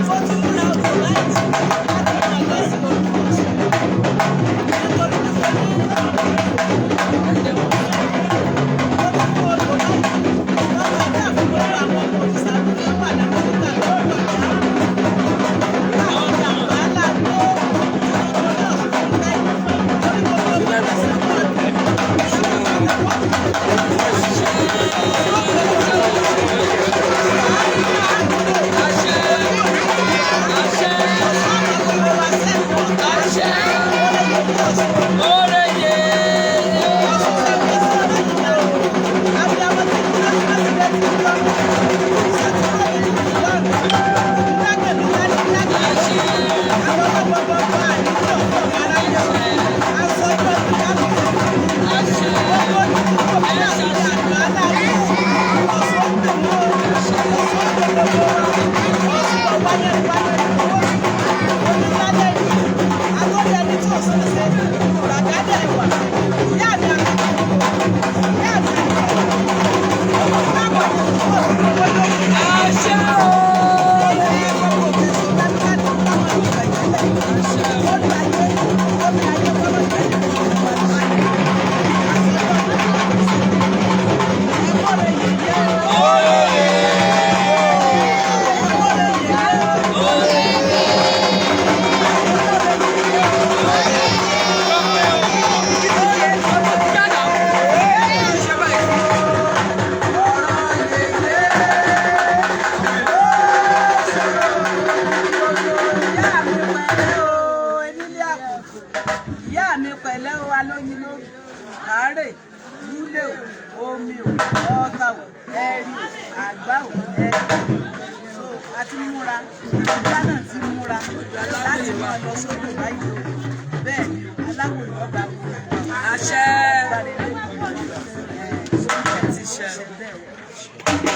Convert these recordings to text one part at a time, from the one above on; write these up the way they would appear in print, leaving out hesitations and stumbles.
Tó ti múra odò báyìí láti máa lọ sí odò Ọ̀ṣun. Nítorí wípé ní ó ti mú odò báyìí lọ́wọ́ àti àfihàn gbogbo àwọn ọmọ òrìṣà tó wà l'Amẹ́ríkà tó wà ní àwọn wàhálà tó nítorí Ọ̀ṣun báyìí. Torí gbogbo bẹ̀rẹ̀ sí ọdún. Ìyá mi pẹ̀lẹ́ o, alóyin lórí àárẹ̀ lúlẹ̀ o, omi o, ọ̀tà o, ẹ̀rì o, àgbá o, ẹ̀rì o. So a ti múra, ìgbà náà ti múra láti máa lọ sódò báyìí o. Bẹ́ẹ̀ ni alákòóso ọba kò Àṣẹ. ti ṣe bẹ́ẹ̀ o. Àṣẹ ti dé.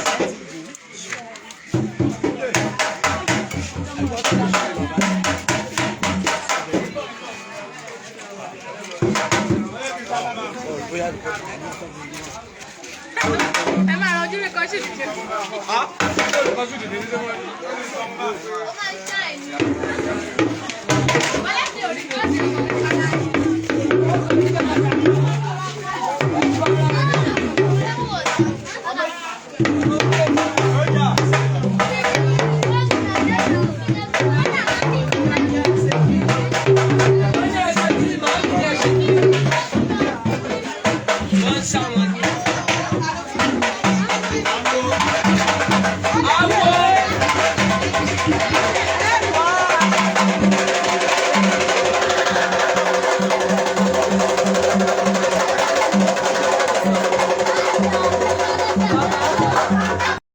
Ẹ máa ranjú rí kan sí ìdíje. Ó máa ń ṣàìní. Ọlẹ́sìn ò rí kan sí Wọ́n ń ṣá wọn ni. Awo.